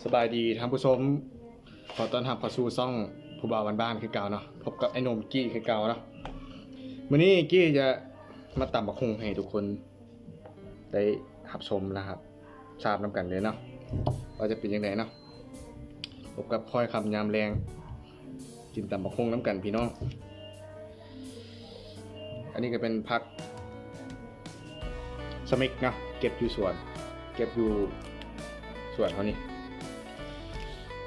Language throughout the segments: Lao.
ສະບາຍດີທ່ານຜູ້ຊົມ, ຂໍຕ້ອນຮັບເຂົ້າສູ່ຊ່ອງຜູ້ບ່າວບ້ານໆຄືເກົ່າເນາະ, ພົບກັບອ້າຍໜຸ່ມກີ້ຄືເກົ່າເນາະ. ມື້ນີ້ກີ້ຈະມາຕຳບັກຫຸ່ງໃຫ້ທຸກຄົນໄດ້ຮັບຊົມ ແລະ ຮັບຊາບນຳກັນເລີຍເນາະ ວ່າຈະເປັນຈັ່ງໃດເນາະ. ພົບກັບຂ້ອຍຄ່ຳຍາມແລງ ກິນຕຳບັກຫຸ່ງນຳກັນພີ່ນ້ອງ. ອັນນີ້ກໍເປັນຜັກສະເມັກເນາະ, ເກັບຢູ່ສວນ ເກັບຢູ່ສວນເຮົານີ້.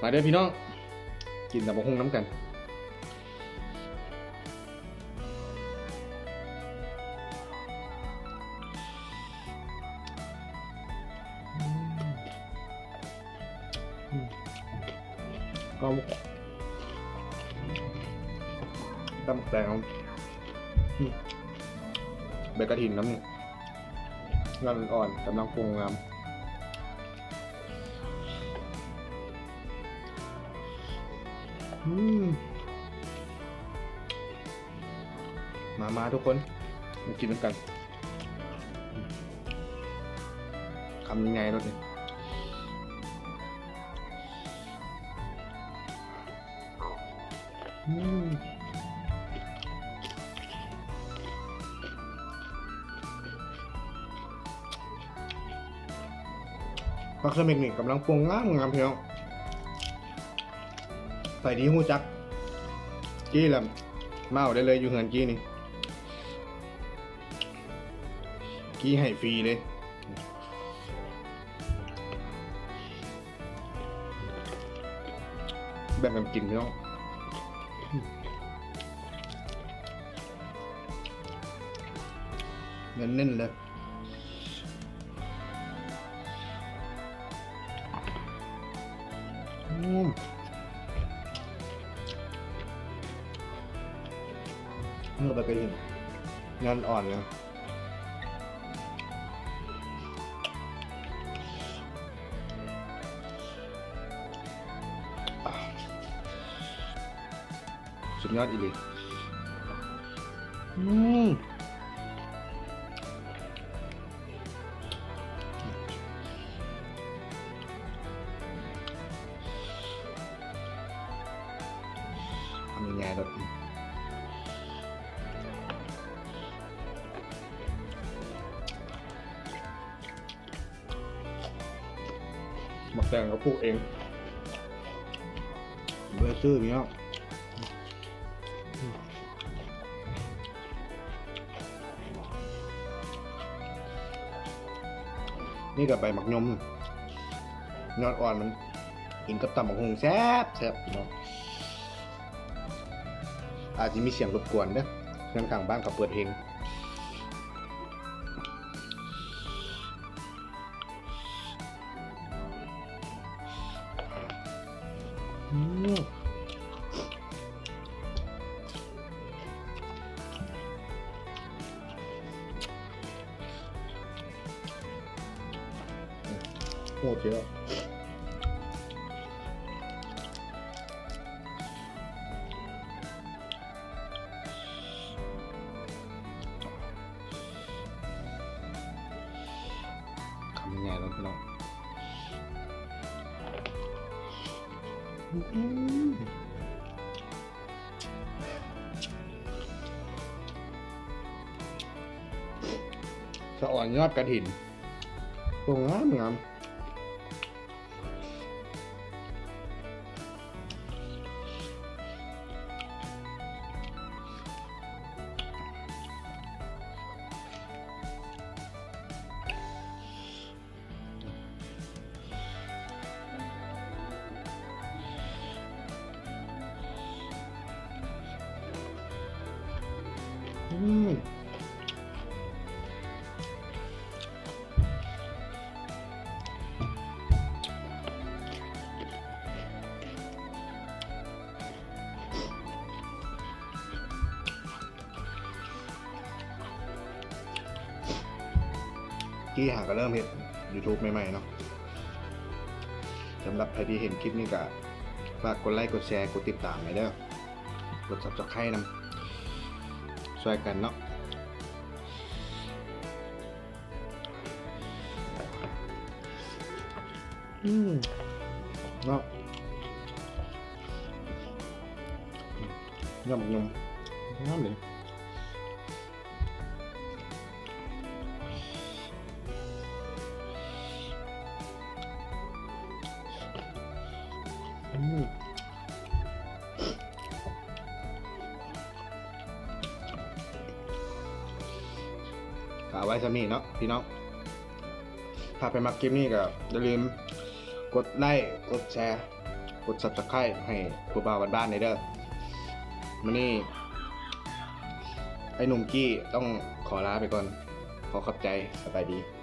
ມາເດີພີ່ນ້ອງ, ກິນຕຳບັກຫຸ່ງນຳກັນ. ອືມ ອືມ ກໍ ຕຳແຕງ ອືມ ໃບກະຖິນນຳນີ້ ຍອດອ່ອນໆ ກຳລັງປົ່ງງາມ. ອືມ ມາໆ ທຸກຄົນ ມາກິນນຳກັນ. ຄຳໃຫຍ່ໆ ໂລດນີ້. ອືມ ຜັກສະເມັກນີ້ກຳລັງປົ່ງງາມໆ ພີ່ນ້ອງ. ໃຜທີ່ຮູ້ຈັກກີ້ລະ ມາເອົາໄດ້ເລີຍ ຢູ່ເຮືອນກີ້ນີ້ ກີ້ໃຫ້ຟຣີເລີຍ. ແບ່ງກັນກິນພີ່ນ້ອງ ເນັ້ນໆ ເລີຍ. ອືມ ເນື້ອປາກະດິນ ຍອດອ່ອນເລີຍ. ສຸດຍອດອີ່ຫຼີ. ອືມ ຄຳໃຫຍ່ໆ ໂລດ. ໝາກແຕງກໍປູກເອງ ບໍ່ໄດ້ຊື້ພີ່ນ້ອງ. ນີ້ກໍໃບໝາກຍົມ ຍອດອ່ອນມັນ ກິນກັບຕຳບັກຫຸ່ງແຊບໆ ພີ່ນ້ອງ. ອາດຈະມີສຽງລົບກວນເດີ ເຮືອນຂ້າງບ້ານເຂົາເປີດເພງ. ອືມ ໂອເຄແລ້ວ. ຄຳໃຫຍ່ໆ ເລີຍພີ່ນ້ອງ. ອືມ ສະອອນຍອດກະຖິນ ໂອ້ ງາມໆ. ອືມ ກີ້ຫາກໍເລີ່ມເຮັດຢູທູບໃໝ່ໆ ເນາະ. ສຳລັບໃຜທີ່ເຫັນຄລິບນີ້ກໍຝາກກົດໄລ ກົດແຊ ກົດຕິດຕາມໃຫ້ເດີ ກົດຊັບສະໄຄຣບ໌ນຳ ຊ່ວຍກັນເນາະ. ອືມ ເນາະ ຍຳ ຍຳ ງາມເດ. ອືມ ກະເອົາໄວ້ສ່ຳນີ້ເນາະພີ່ນ້ອງ. ຖ້າໃຜມັກຄລິບນີ້ກໍຢ່າລືມກົດໄລ້ ກົດແຊ ກົດ Subscribe ໃຫ້ຜູ້ບ່າວບ້ານໆ ແດ່ເດີ. ມື້ນີ້ອ້າຍໜຸ່ມກີ້ຕ້ອງຂໍລາໄປກ່ອນ. ຂໍຂອບໃຈ. ສະບາຍດີ.